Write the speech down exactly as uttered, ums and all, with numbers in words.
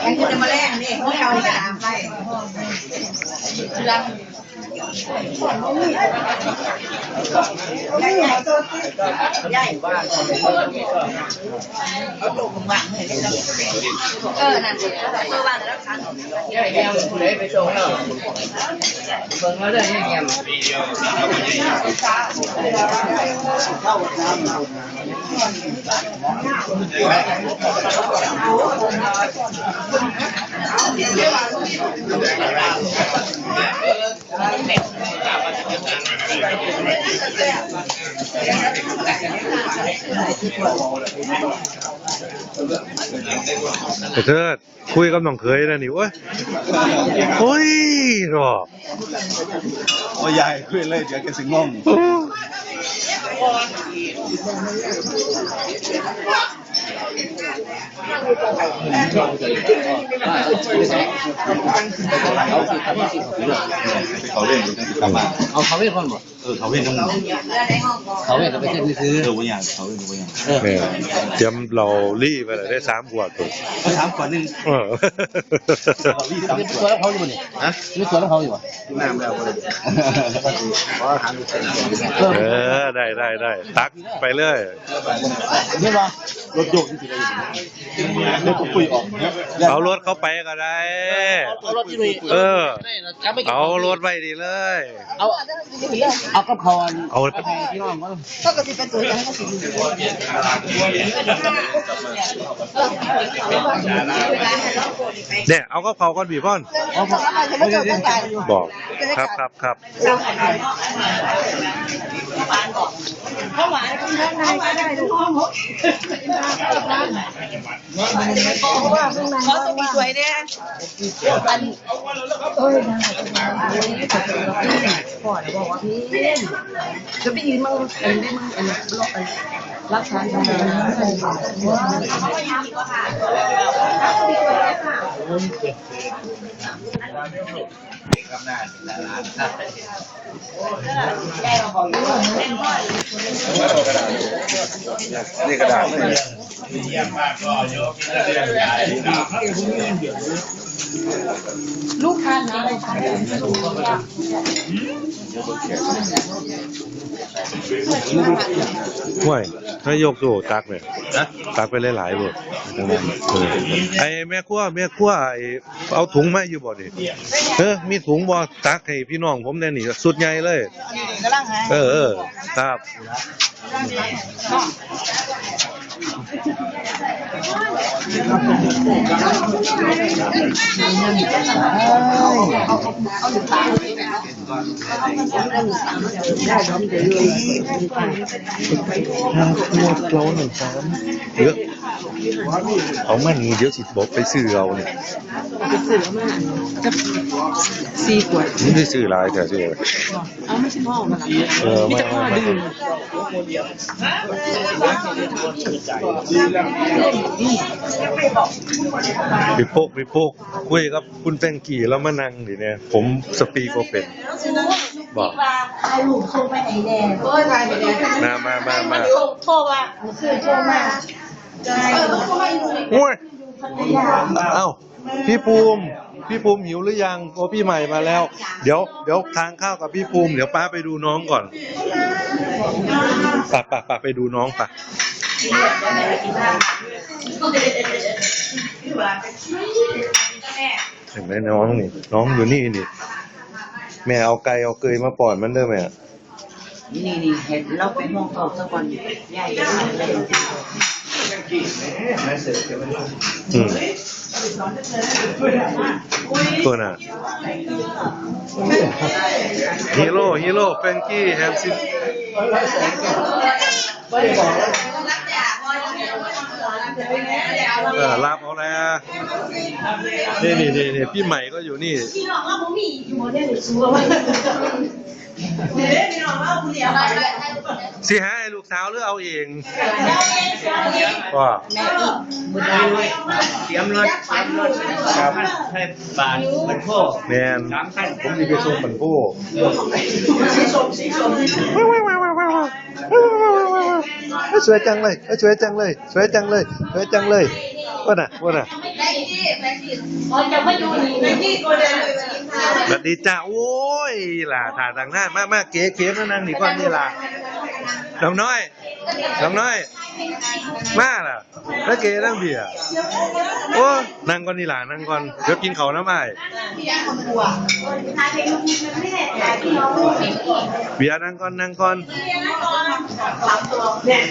ยังจะมาแลกนี่ พวกเราจะตามไป เออ นั่นสิ เออ วางแล้วค่ะ เบิ่งเอาเด้อ เงียบๆ ไอ้เทิด คุยกับน้องเขยนะนี่ โอ้ย โอ้ย เนาะ โอ้ย ยายคุยเลย เดี๋ยวแกสิงง โอ้ เขาเล่นกันสิครับมา เอาเขาเล่นก่อนบ่ เออ เขาเล่นกัน เขาเล่นกันไปเต้นซื้อ เออ บ่อย่าง เขาเล่นบ่อย่าง เออ แม่เตรียมเหล้าลี่ไปเลยได้สามขวดตัว เอาสามขวดหนึ่ง เออ เอาลี่สามขวด มีสวนของเขาอยู่บ่นี่ ฮะ มีสวนของเขาอยู่บ่ น้ำแล้วบ่ได้ ขออาหารเสริม เออ ได้ ได้ ได้ ตักไปเลย นี่บ่ รถโยกที่สิได้อยู่ รถก็ปุ้ยออกเนี่ย เอารถเข้าไปก็ได้ เอารถที่นี่ เออ เอารถไว้ดีเลย เอา เอากับเขาอัน เอา เอาไปพี่น้องก่อน เขาก็สิเป็นตัวอย่างให้เขาสิ เนี่ย เอากับเขาก่อนพี่พ่อน เอาครับ บอก ครับ ครับ ครับ ข้าวหวานกินข้างในก็ได้ลูก ขอสบีสวยเนี่ย อัน พ่อบอกว่าพี่ จะไปยืนมั่งอันนี้มั่งอันนี้อันรักษาทาง นี่กระดาษ ลูกค้านะ ห้วย ถ้ายกโซ่ตักเนี่ย ฮะ ตักไปหลายๆ โลด เออ ไอ้แม่ครัว แม่ครัว ไอ้ เอาถุงมาอยู่บ่นี่ เออ มีถุงบ่ ตักให้พี่น้องผมแน่นี่ ชุดใหญ่เลย กำลังหา เออ เออ ครับ เยอะ เอามานี่ เดี๋ยวสิบอกไปซื้อเอาเนี่ย สี่ขวด มันได้ซื้อหลายแต่ซื้อ เอามาสิพ่อมาละ เออ ไม่จะพ่อดื่ม พี่โป๊ก พี่โป๊ก คุยกับคุณแฟรงกี้แล้วมานั่งดิเนี่ย ผมสปีกบ่เป็น บอก ถ่ายรูปส่งไปให้แน่ โอ้ย ถ่ายไปแน่ มา มา มา มา โทรว่า คือโทรมา เออ โทรมาอยู่ โอ้ย เอ้า พี่ภูมิ พี่ภูมิหิวหรือยัง โอ้ พี่ใหม่มาแล้ว เดี๋ยว เดี๋ยวทานข้าวกับพี่ภูมิ เดี๋ยวป้าไปดูน้องก่อน ไป ไป ไป ไปดูน้องไป เห็นไหมน้องนี่ น้องอยู่นี่นี่ แม่เอาไก่เอาเกยมาป้อนมันเด้อแม่ นี่ นี่ เห็นเราไปห้องเขาซะก่อน ยาย อืม ตัวน่ะ ฮีโร่ ฮีโร่ แฟรงกี้ แฮมซิน เออ รับเอาแล้ว นี่ นี่ นี่ นี่ พี่ใหม่ก็อยู่นี่ สิหาให้ลูกสาวหรือเอาเอง ก็ เตรียมรถ เตรียมรถ ครับ ให้บาทมันพ่อ แมน สามพัน ผมสิไปส่งมันโพ เอ้ย สวยจังเลย เอ้ย สวยจังเลย สวยจังเลย สวยจังเลย ว่าน่ะ ว่าน่ะ อ๋อจะมาอยู่นี่ สวัสดีจ้า โอ้ย ล่ะ ถ่าต่างหน้า มา มา เก๋เก๋มานั่งนี่ก่อนนี่ล่ะ น้องน้อย น้องน้อย มาล่ะ แล้วเก๋นั่งเบียร์ โอ้ นั่งก่อนนี่ล่ะ นั่งก่อน เดี๋ยวกินเขาวน้ำอ้าย เบียร์นั่งก่อน นั่งก่อน เนี่ย